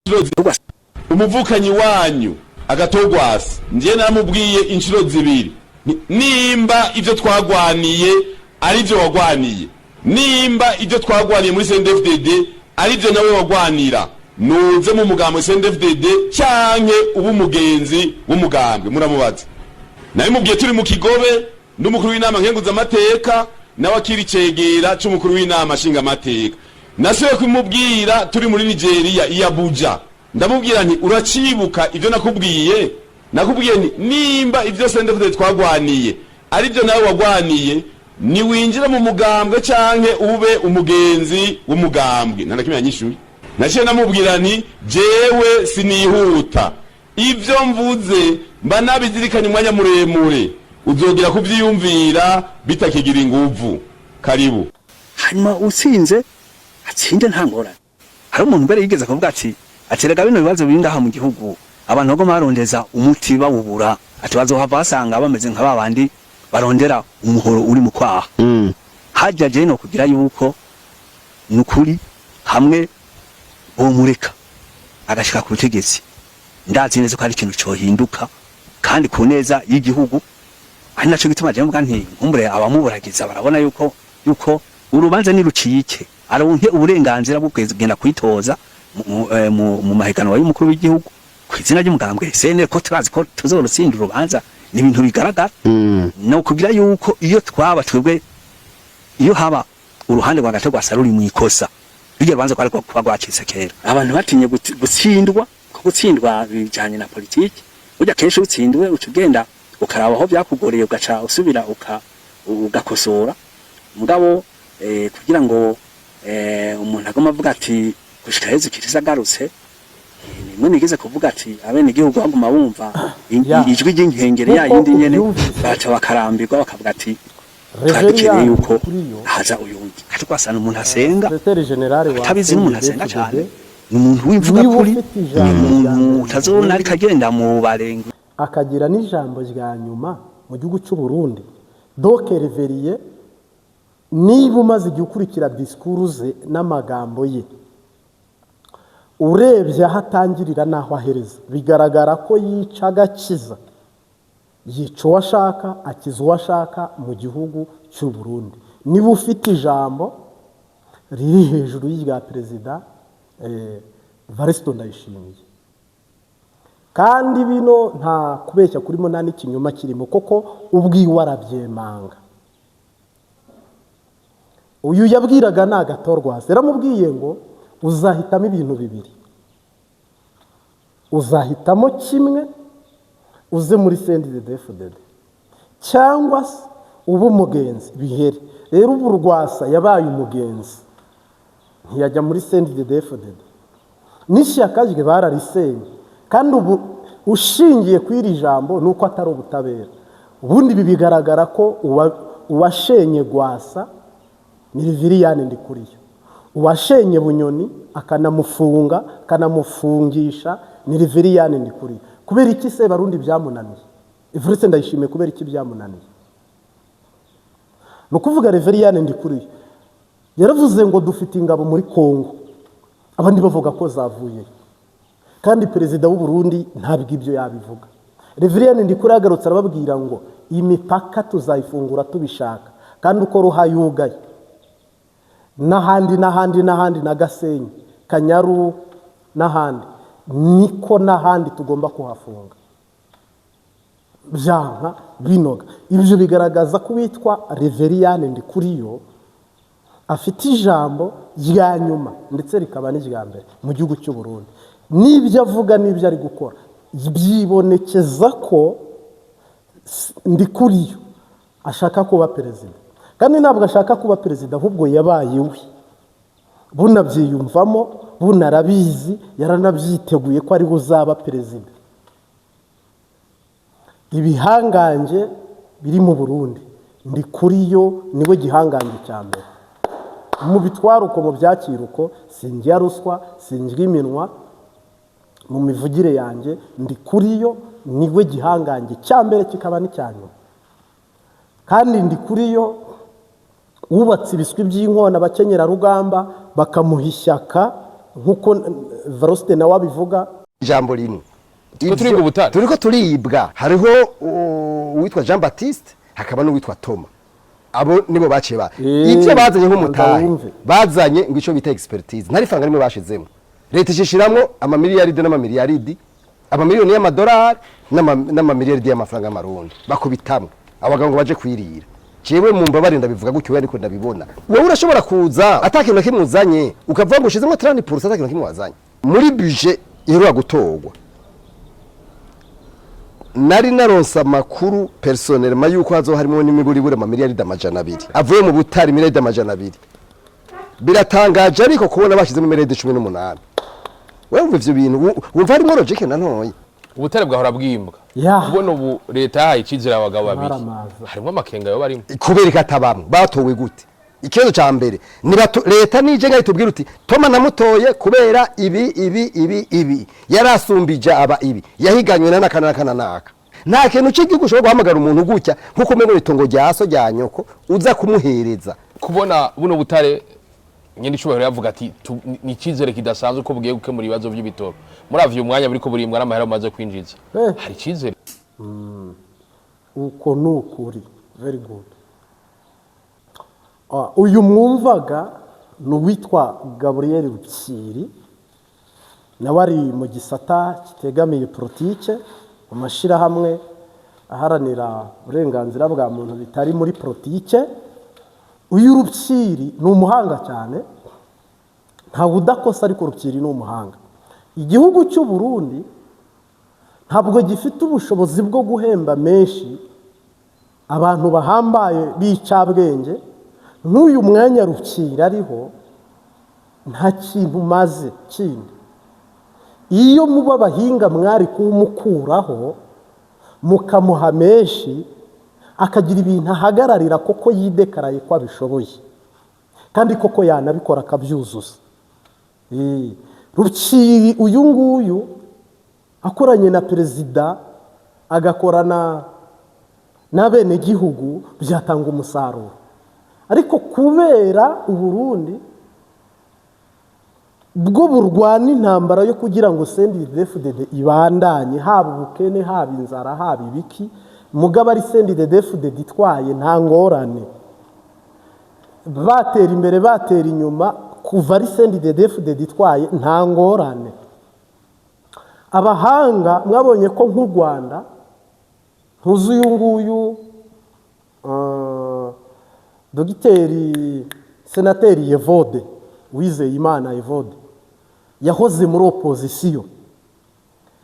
Inshuro umuvukanyi wanyu Agathon Rwasa, njye naramubwiye inshuro zibiri: nimba ibyo twagwaniye ari byo wagwaniye, nimba ibyo twagwaniye muri CNDD-FDD ari byo nawe wagwanira, nuze mu mugambwe CNDD-FDD canke uba umugenzi w'umugambwe. Muramubaza, nabimubwiye turi mu Kigobe n'umukuru w'inama nkenguzamateka, nawe akiri cegera c'umukuru w'inama nshingamateka. Nasubiye kumubwira turi muri Nigeria i Abuja, ndamubwira nti: "Uracibuka ibyo nakubwiye? Nakubwiye nti nimba ibyo CNDD-FDD twagwaniye ari byo nawe wagwaniye, niwinjira mu mugambwe canke ube umugenzi w'umugambwe." Nta na kimwe yanyishuye. Naciye namubwira nti: "Jewe sinihuta, ibyo mvuze mba nabizirikanye umwanya muremure, uzogera kuvyiyumvira bitakigira inguvu. Karibu." Hanyuma utsinze atsinde, nta ngorane. Hari umuntu mbere yigeze kuvuga ati: "Rega bino bibazo biri ngaha mu gihugu, abantu bagoma barondeza umuti bawubura," ati "bazohava basanga bameze nka babandi barondera umuhoro uri mu kwaha." Hajya je no kugira yuko nukuri hamwe bomureka agashika ku butegetsi, ndazi neza ko hari ikintu cohinduka kandi ku neza y'igihugu. Ari naco gituma je mvuga nti nkumbure abamuburagiza barabona yuko urubanza nirucike, aronke uburenganzira bwo kugenda kwitoza mu mahiganwa y'umukuru w'igihugu ku izina ry'umugambwe CNL, ko turazi ko tuzorutsinda urubanza. Ni ibintu bigaragara. No kugira yuko iyo twaba twebwe, iyo haba uruhande rwa Gato rwasa ruri mu ikosa, rujya rubanza kwari kuba rwacitse kera. Abantu batinye gutsindwa, ko gutsindwa bijanye na politiki. Burya kenshi utsindiwe uca ugenda ukaraba aho byakugoreye, ugaca usubira ugakosora. Mugabo kugira ngo umuntu agoma avuga ati gushika Yezu Kristo agarutse, nimwe nigeze kuvuga ati abenegihugu baguma bumva ijwi ry'inkengeri ya Nkuko yindi nyene, ubyumvise, baca bakarambirwa, bakavuga ati twari dukeneye Reverien yuko Kuriyo, haza uyundi. Ati twasanga umuntu asenga, secrétaire général wa atabizi, n'umuntu asenga CNDD-FDD, cyane, ni umuntu w'imvuga niwe kuri, ufite ni ijambo rya umuntu mbere mu utazobona Burundi, ariko agenda mu barenga. akagira n'ijambo rya nyuma mu gihugu cy'u Burundi. Donc Révérien, niba umaze igihe ukurikira discours ze n'amagambo ye, urebye aho atangirira n'aho ahereza, bigaragara ko yica agakiza, yica uwo ashaka, akiza uwo ashaka mu gihugu cy'u Burundi. Niba ufite ijambo riri hejuru y'irya perezida Varisito Ndayishimiye, kandi bino nta kubeshya kurimo, nta n'ikinyoma kirimo, kuko ubwiwe arabyemanga. Uyu yabwiraga ni Agathon Rwasa, yaramubwiye ngo uzahitamo ibintu bibiri: uzahitamo kimwe uze muri CNDD-FDD, cyangwa se ube umugenzi bihere. Rero ubu Rwasa yabaye umugenzi, ntiyajya muri CNDD-FDD, n'ishyaka rye bararisenye. Kandi ubu ushingiye ku iri jambo ni uko atari ubutabera. Ubundi ibi bigaragara ko uwashenye Rwasa ni Reverien Ndikuriyo, uwashenye Bunyoni akanamufunga, akanamufungisha ni Reverien Ndikuriyo. Kubera iki se Barundi byamunaniye? Evariste Ndayishimiye, kubera iki byamunaniye? Ni ukuvuga Reverien Ndikuriyo yaravuze ngo dufite ingabo muri Kongo, abandi bavuga ko zavuyeyo, kandi perezida w'u Burundi ntabwo ibyo yabivuga. Reverien Ndikuriyo yagarutse arababwira ngo imipaka tuzayifungura tubishaka, kandi uko ruha yugaye n'ahandi n'ahandi n'ahandi na Gasenyi, Kanyaru n'ahandi, niko n'ahandi tugomba kuhafunga byanka binoga. Ibyo bigaragaza ko uwitwa Révérien Ndikuriyo afite ijambo rya nyuma, ndetse rikaba n'irya mbere mu gihugu cy'u Burundi. N'ibyo avuga n'ibyo ari gukora byibonekeza ko Ndikuriyo ashaka kuba perezida. Kandi ntabwo ashaka kuba perezida, ahubwo yabaye we, bunabyiyumvamo, bunarabizi, yaranabyiteguye ko ariwe uzaba perezida. Ibihangange biri mu Burundi, Ndikuriyo niwe gihangange cya mbere. Mu bitwara uko, mu byakira uko, sinjya ruswa, sinjya iminwa mu mivugire yanjye. Ndikuriyo niwe gihangange cya mbere, kikaba n'icya nyuma. Kandi Ndikuriyo wubatse ibiswi by'inkona, abakenyerarugamba bakamuha ishyaka. Nk'uko Varosite nawe abivuga. Ijambo rimwe. Turiko turibwa ubutare. Turiko turibwa. Hariho uwitwa Jean Baptiste, hakaba n'uwitwa Thomas. Abo nibo baciye ba ivyo bazanye nk'umutahe. Wumve. Bazanye ngo ico bita expertise, ntari faranga rimwe bashizemo. Leta ishishiramwo amamiliyaridi n'amamiliyaridi, amamiliyoni y'amadolari n'amamiliyaridi y'amafaranga y'amarundi, bakubitamwe abagabo ngo baje kwirira. Jewe mu mbabare ndabivuga gutyo, ariko ndabibona. Wowe urashobora kuza ata kintu na kimwe uzanye, ukavuga ngo ushizemo 30% ata kintu na kimwe wazanye. Muri budget iheruka gutorwa, nari naronse amakuru personnellement yuko hazoba harimo n'imiburiburi amamiliyaridi 200 avuye mu butari, miliyaridi 200. Biratangaje ariko kubona bashyizemo miliyaridi 18. Wewe wumva ivyo bintu, wumva harimo logique na ntoya? Ubutare bwahora bwimbwa. Kubona ubu leta yahaye icizere abagabo babiri, Maramaza. harimo amakenga yo barimo. Kubera ko atabamwe batowe gute? Ikibazo ca mbere ni leta nije ngaho itubwira uti: "Toma namutoye kubera ibi, ibi, ibi, ibi, yarasumbije aba, ibi yahiganywe na naka naka na naka." Nta kintu cy'igihugu ushobora guhamagara umuntu gutya nkuko umengo itongo rya so, rya nyoko, uza kumuhereza. Kubona buno butare, nyine icubahiro yavuga ati ni icizere kidasanzwe ko bugiye gukemura ibibazo by'ibitoro. Muravye umwanya buriko burimbwa n'amahera bumaze kwinjiza, hari icizere? Uko ni ukuri, very good. Uyu mwumvaga ni uwitwa Gaburiyeri Rupyiri, nawe ari mu gisata kitegamiye politike, mu mashyirahamwe aharanira uburenganzira bwa muntu bitari muri politike. Uyu Rupyiri ni umuhanga cyane, ntawe udakosa, ariko Rupyiri ni umuhanga. Igihugu cy'u Burundi ntabwo gifite ubushobozi bwo guhemba menshi abantu bahambaye b'icabwenge nk'uyu mwanya Rupyiri ariho. Nta kintu maze kindi, iyo muba abahinga mwari kuwumukuraho, mukamuha menshi, akagira ibintu ahagararira koko yidekaraye ko abishoboye, kandi koko yanabikora akabyuzuza. Rupyiri uyu nguyu akoranye na perezida, agakorana n'abenegihugu, byatanga umusaruro. Ariko kubera Uburundi bwo burwana intambara yo kugira ngo CNDD-FDD ibandanye, haba ubukene, haba inzara, haba ibiki, mugabo ari CNDD-FDD itwaye, nta ngorane, batera imbere, batera inyuma, kuva ari CNDD-FDD itwaye nta ngorane. Abahanga mwabonye ko nk'u Rwanda, ntuzi uyu nguyu dogiteri senateri Evode Uwizeyimana, Evode yahoze muri opozisiyo,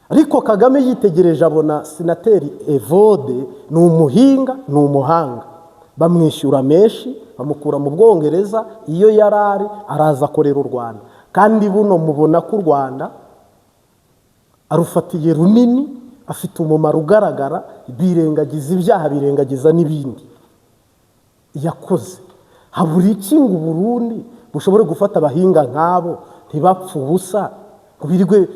ariko Kagame yitegereje abona senateri Evode ni umuhinga, ni umuhanga, bamwishyura menshi, bamukura mu Bwongereza iyo yari ari, araza akorera u Rwanda. Kandi buno mubona ko u Rwanda arufatiye runini, afite umumaro ugaragara, birengagiza ibyaha, birengagiza n'ibindi yakoze. Habura iki ngo Uburundi bushobore gufata abahinga nk'abo, ntibapfe ubusa, ngo birirwe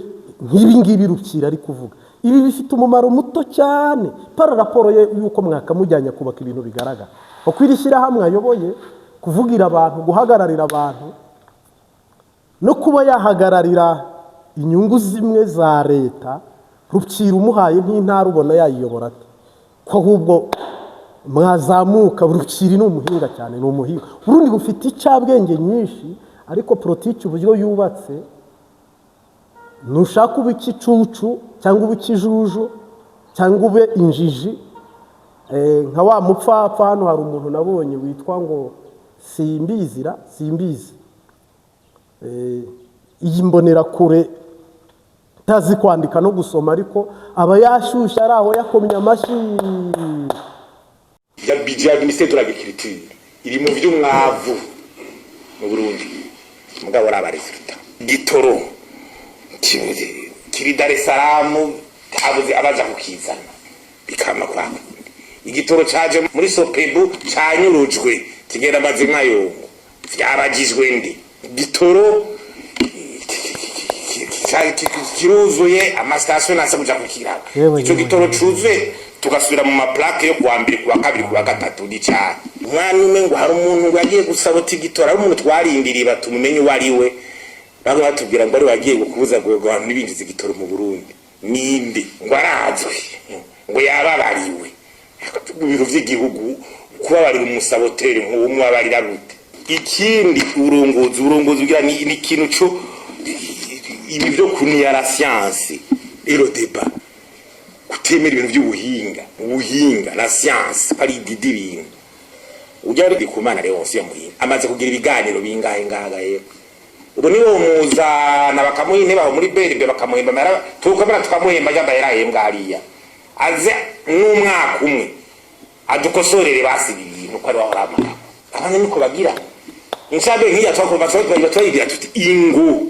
nk'ibi ngibi Rupyiri ari kuvuga? Ibi bifite umumaro muto cyane par rapport ye y'uko mwakamujyanye kubaka ibintu bigaragara, kuko iri shyirahamwe ayoboye, kuvugira abantu, guhagararira abantu, no kuba yahagararira inyungu zimwe za leta. Rupyiri umuhaye nk'intara ubona yayiyobora ate, ko ahubwo mwazamuka? Rupyiri ni umuhinga cyane, ni umuhinga. Uburundi bufite icabwenge nyinshi, ariko politiki uburyo yubatse, ntushaka uba ikicucu cyangwa uba ikijuju cyangwa ube injiji. Nka wa mupfapfa, hano hari umuntu nabonye witwa ngo simbizira, simbizi. Iyi mbonerakure itazi kwandika no gusoma, ariko aba yashyushye ari aho yakomye amashyi. Ya budget ya ministère de l'Agriculture iri mu vy'umwavu mu Burundi, mugabo araba résultat, gitoro kiri Dar es Salaam, habuze abaja kukizana, bikama kwa igitoro caje muri SOPEBU canyurujwe, kigenda amazimwa yongo, vyabagijwe ndi gitoro kiruzuye amasitasiyo nase kuja kukiraba. Yewe, Ico yewe, gitoro yewe. cuzuye, tugasubira mu ma plaques yo kuwa mbere, kuwa kabiri, kuwa gatatu. Ni cyane umwanya umwe ngo hari umuntu ngo yagiye gusabota igitoro, hari umuntu twarindiriye batumumenye uwo ari we. Bamwe batubwira ngo ari wagiye kubuza ngo abantu ntibinjize igitoro mu Burundi. Ninde ngo arazwi, ngo yababariwe mu biro vy'igihugu? Kubabarira umusaboteri nk'uwo mubabarira gute? Ikindi, uburongozi bugira ni ikintu co ibi vyo kuniya la science et le débat, kutemera ibintu by'ubuhinga, ubuhinga, la science, ko ari ididi ibintu ujya ari kumana. Leonce Muhinga amaze kugira ibiganiro bingahe ngaga? Yego, ubu niwo muzana bakamuha intebe aho muri BRB, bakamuhemba amahera, tukamara tukamuhemba, yambaye yarahembwa hariya, aze n'umwaka umwe adukosorere basiba ibintu ko ari waho aramara. Abandi niko bagira inshambe nk'iya twakumva twayigira tuti ingo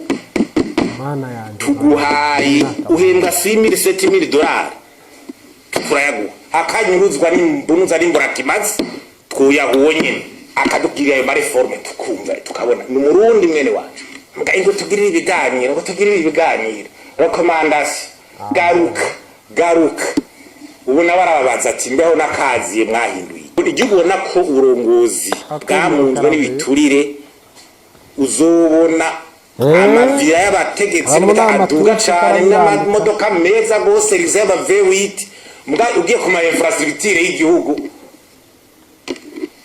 Mana yanjye! Tuguhaye uhembwa 6000, 7000 dolari, turayaguha akanyuruzwa n'imbunuza n'imburakimazi, twuyaha uwo nyene akadubwirira ayo ma réformes, tukumva tukabona ni Umurundi mwene wacu. Mbwa ngo tugirire ibiganiro, ngo tugirire ibiganiro, recommandation, garuka garuka. Ubu nawe arababaza ati: "Mbeho n'akaziye mwahinduye igihugu?" Ubona ko uburongozi bwamunzwe n'ibiturire, uzobona amavira y'abategetsi Abo ni aduga amatwi cane tutarayandika. N'amamodoka meza gose riza y'aba V8, mbwa ugiye ku ma infrastructure y'igihugu,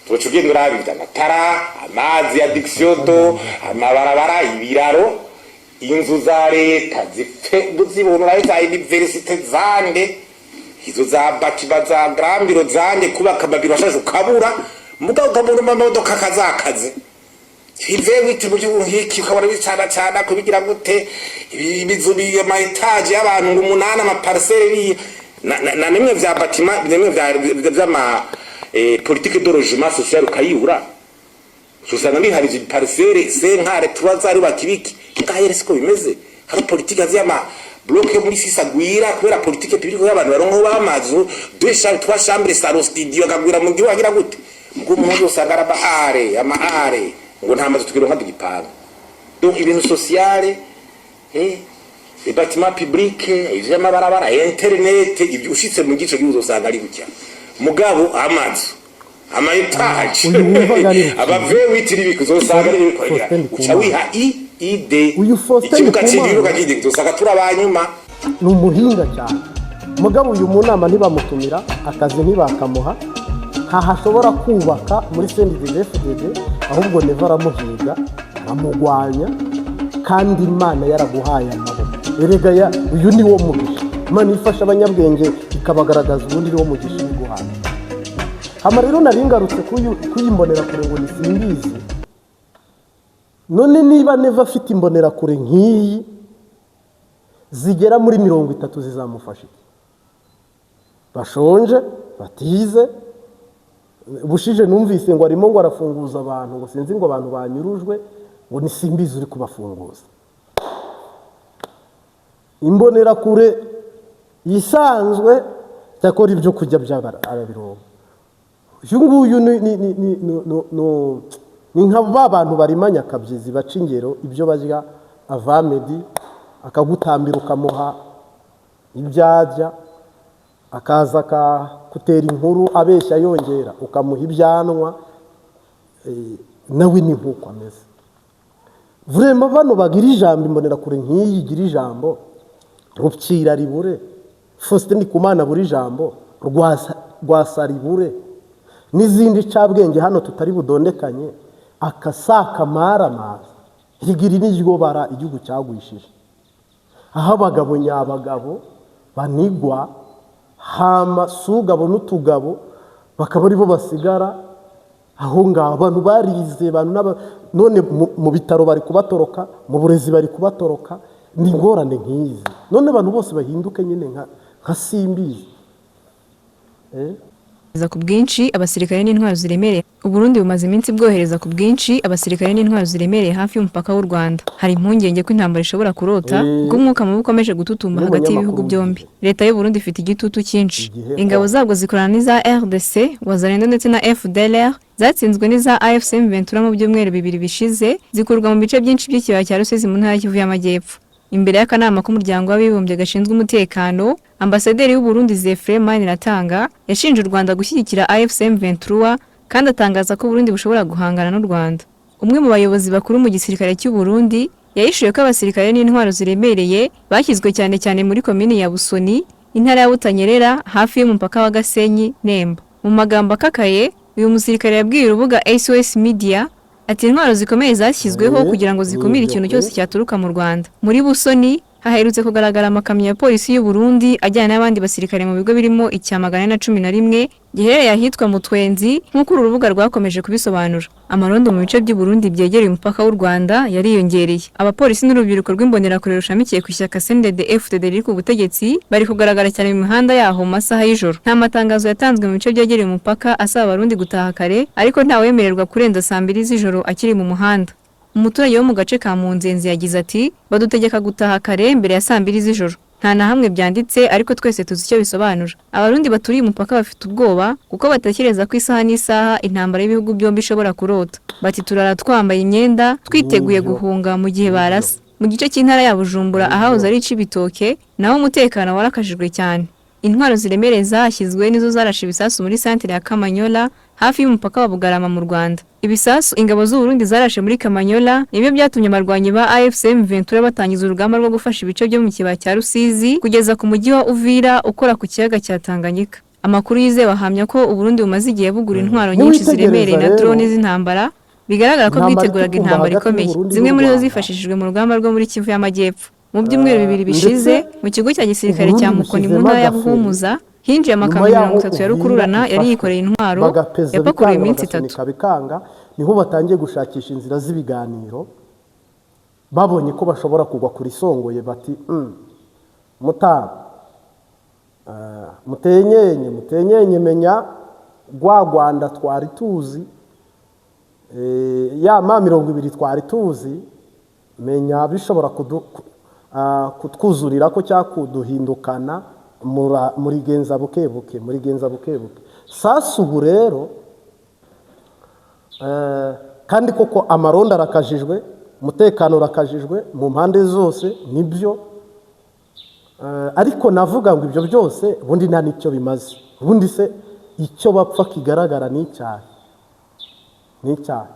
tugaca ugenda urabira amatara, amazi, adduction d'eau, amabarabara, ibiraro, inzu za leta zipfe zibona, urabe za université zande, izo za bâtiments za grambiro zande, kubaka amabiro ashaje ukabura, mugabo ukabona amamodoka akazakaze ive mu gihugu nk'iki, ukabona bicana cana kubigira gute, ibizu, ama étages y'abantu ngo umunani, ama parcelles biya na nimwe vya bâtiments, nimwe vya vy'ama politique de logement social ukayibura. Usanga niharije parcelle senkare tuba zarubaka ibiki ngaho. Rero siko bimeze. Hari politique z'ama bloc yo muri sisa agwira kubera politique publique y'abantu baronka b'amazu, deux chambres, trois chambres, salon, studio, akagwira mu gihugu. Agira gute ubwo umuntu usanga araba are ama are ngo nta mazu tukironka tugipanga. Donc ibintu sociale, les bâtiments publics, ivy'amabarabara, internet, ibyo ushitse mu gice gihugu usanga ari gutya. Mugabo amazu, ama étages, Uyu wumvaga ni Rukiri. aba V8 n'ibiki uzosanga ari ibikorera Faustin uca Ndikumana. wiha i ide Uyu Faustin ikibuga Ndikumana. cy'igihugu cy'igihugu uzosanga turi abanyuma. Ni umuhinga cyane, mugabo uyu mu nama ntibamutumira, akazi ntibakamuha, ntahashobora kubaka muri CNDD-FDD, ahubwo Neva aramuhiga, aramugwanya. Kandi Imana yaraguhaye amaboko erega ya uyu ni wo mugisha. Imana ifasha abanyabwenge ikabagaragaza, ubundi ni wo mugisha ibiguhaye. Hama rero nari ngarutse kuyi mbonerakure ngo nisimbizi. None niba Neva afite imbonerakure nk'iyi zigera muri 30, zizamufasha iki? Bashonje, batize. Bushije numvise ngo arimo ngo arafunguza abantu, ngo sinzi ngo abantu banyurujwe, ngo ni Simbizi uri kubafunguza. Imbonerakure isanzwe cyakora ibyo kurya byaba arabironka. Uyu nguyu ni nka ba bantu barima nyakabyizi, baca ingero ibyo barya avamedi, akagutambira ukamuha ibyo arya, akaza akakutera inkuru abeshya yongera, ukamuha ibyanwa. Nawe ni nk'uko ameze. Vraiment bano bagira ijambo, imbonerakure nk'iyi igira ijambo, Rupyira ribure, Faustin Ndikumana buri ijambo, Rwasa ribure, n'izindi ncabwenge hano tutari budondekanye, akasaka maramaza rigira n'iryo bara igihugu cyagwishije, aho abagabo nyabagabo banigwa, hama sugabo n'utugabo bakaba aribo basigara aho ngaho. Abantu barize, abantu none mu bitaro bari kubatoroka, mu burezi bari kubatoroka. Ni ingorane nk'izi. None abantu bose bahinduke nyine nka Simbizi? Ku bwinshi abasirikare n'intwaro ziremereye. Uburundi bumaze iminsi bwohereza ku bwinshi abasirikare n'intwaro ziremereye hafi y'umupaka w'u Rwanda. Hari impungenge ko intambara ishobora kurota, kuko umwuka mubi ukomeje gututumba hagati y'ibihugu N'umunyamakuru byombi. Leta y'u Burundi ifite igitutu cyinshi. Igihe Ingabo zabwo zikorana n'iza RDC, Wazalendo ndetse na FDLR zatsinzwe n'iza AFC M23 mu byumweru 2 bishize, zikurwa mu bice byinshi by'ikibaya cya Rusizi mu ntara ya Kivu y'Amajyepfo. Imbere y'akanama k'Umuryango w'Abibumbye gashinzwe umutekano, ambasaderi w'u Burundi Zephyrin Maniratanga yashinje u Rwanda gushyigikira AFC M23, kandi atangaza ko Burundi bushobora guhangana n'u Rwanda. Umwe mu bayobozi bakuru mu gisirikare cy'u Burundi Yahishuye ko abasirikare n'intwaro ziremereye bashyizwe cyane cyane muri komini ya Busoni, intara ya Butanyerera, hafi y'umupaka wa Gasenyi Nemba. Mu magambo akakaye, uyu musirikare yabwiye urubuga SOS Media ati: "Intwaro zikomeye zashyizweho kugira ngo zikumire Nibyo ikintu pe. cyose cyaturuka mu Rwanda." Muri Busoni haherutse kugaragara amakamyo ya polisi y'u Burundi ajyana n'abandi basirikare mu bigo birimo icya 411 giherereye ahitwa Mutwenzi, nk'uko uru rubuga rwakomeje kubisobanura. Amarondo mu bice by'u Burundi byegereye umupaka w'u Rwanda yariyongereye. Abapolisi n'urubyiruko rw'imbonerakure rushamikiye ku ishyaka CNDD FDD riri ku butegetsi bari kugaragara cyane mu mihanda yaho mu masaha y'ijoro. Nta matangazo yatanzwe mu bice byegereye umupaka asaba Abarundi gutaha kare, ariko ntawemererwa kurenza saa 2 z'ijoro akiri mu muhanda. Umuturage wo mu gace ka Munzenzi yagize ati: "Badutegeka gutaha kare mbere ya saa 2 z'ijoro. Nta na hamwe byanditse, ariko twese tuzi icyo bisobanura." Abarundi baturiye umupaka bafite ubwoba kuko batekereza ko isaha n'isaha intambara y'ibihugu byombi ishobora kurota. Bati: "Turara twambaye imyenda, twiteguye Nibyo. guhunga mu gihe barasa." Mu gice cy'intara ya Bujumbura, ahahoze ari Cibitoke, naho umutekano warakajijwe cyane. Intwaro ziremereye zahashyizwe nizo zarashe ibisasu muri santere ya Kamanyola, hafi y'umupaka wa Bugarama mu Rwanda. Ibisasu ingabo z'u Burundi zarashe muri Kamanyola nibyo byatumye abarwanyi ba AFC M23 batangiza urugamba rwo gufasha ibice byo mu kibaya cya Rusizi kugeza ku mujyi wa Uvira ukora ku kiyaga cya Tanganyika. Amakuru yizewe ahamya ko u Burundi bumaze igihe bugura intwaro nyinshi Niwitegereza ziremereye na rero, drone z'intambara, bigaragara ko intambara bwiteguraga itutumba intambara hagati ikomeye. y'Uburundi Zimwe n'u muri zo Rwanda. zifashishijwe mu rugamba rwo muri Kivu y'Amajyepfo. Mu byumweru 2 bishize, Ndetse mu kigo cya gisirikare cya Uburundi Mukoni mu bushyizemo ntara ya agaferi Buhumuza hinjiye nyuma amakamyo y'aho 30 ya Uvira rukururana yari ifashwe, yikoreye intwaro bagapeza yapakuruwe bikanga, iminsi 3. bagasunika bikanga, niho batangiye gushakisha inzira z'ibiganiro. Babonye ko bashobora kugwa kuri songoye, bati: Mutama, mutenyenye mutenyenye, menya rwa Rwanda twari tuzi, ya ma 20 twari tuzi, menya bishobora kutwuzurira ko cyangwa kuduhindukana, murigenza buke buke, murigenza buke buke." Sasa ubu rero, kandi koko amarondo arakajijwe, umutekano urakajijwe mu mpande zose, nibyo. Ariko navuga ngo ibyo byose ubundi nta n'icyo bimaze. Ubundi se icyo bapfa kigaragara ni icyaha, ni icyaha.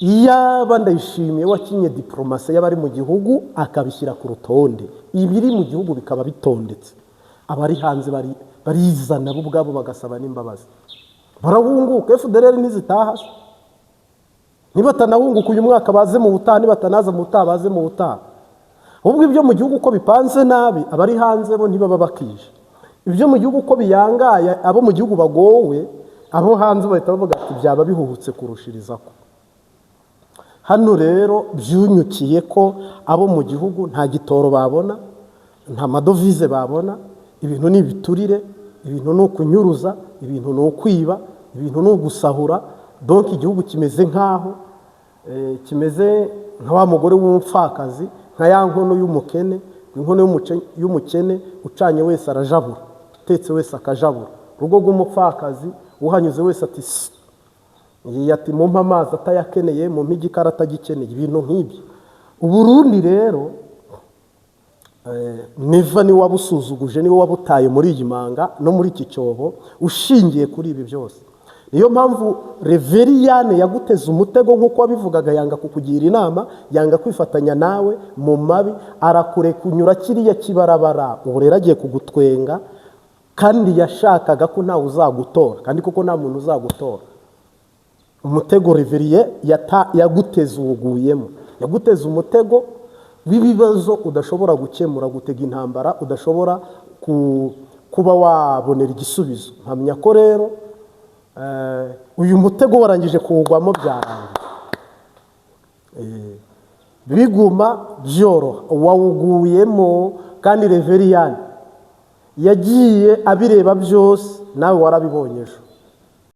Iyaba Ndayishimiye wakinye diporomasi y'abari mu gihugu akabishyira ku rutonde, ibiri mu gihugu bikaba bitondetse, abari hanze barizana bo ubwabo bagasaba n'imbabazi, barahunguka. FDLR ntizitaha se? Nibatanahunguka uyu mwaka baze mu butaha, nibatanaza mu butaha baze mu butaha. Ahubwo ibyo mu gihugu uko bipanze nabi, abari hanze bo ntibaba bakije. Ibyo mu gihugu uko biyangaye, abo mu gihugu bagowe, abo hanze bahita bavuga ati byaba bihuhutse kurushiriza ko. Hano rero byunyukiye ko abo mu gihugu nta gitoro babona, nta madovize babona, ibintu ni ibiturire, ibintu ni ukunyuruza, ibintu ni ukwiba, ibintu ni ugusahura. Donc igihugu kimeze nk'aho kimeze nka wa mugore w'umupfakazi, nka ya nkono y'umukene. Inkono y'umukene ucanye wese arajabura, utetse wese akajabura. Urugo rw'umupfakazi uhanyuze wese ati "Si." Iyi ati: "Mumpe amazi," atayakeneye, "mumpe igikara," atagikeneye, ibintu nk'ibyo. Uburundi rero, Neva niwe wabusuzuguje, niwe wabutaye muri iyi manga no muri iki cyobo ushingiye kuri ibi byose. Niyo mpamvu Reveriyane yaguteze umutego nk'uko wabivugaga, yanga kukugira inama, yanga kwifatanya nawe mu mabi, arakureka unyura kiriya kibarabara. Ubu rero agiye kugutwenga, kandi yashakaga ko ntawe uzagutora, kandi koko nta muntu uzagutora. Umutego Reveriye yaguteze uwuguyemo, yaguteze umutego w'ibibazo udashobora gukemura, gutega intambara udashobora kuba wabonera igisubizo. Mpamya ko rero uyu mutego warangije kuwugwamo, byarangiye. Biguma byoroha wawuguyemo, kandi Reveriyani yagiye abireba byose, nawe warabibonye ejo.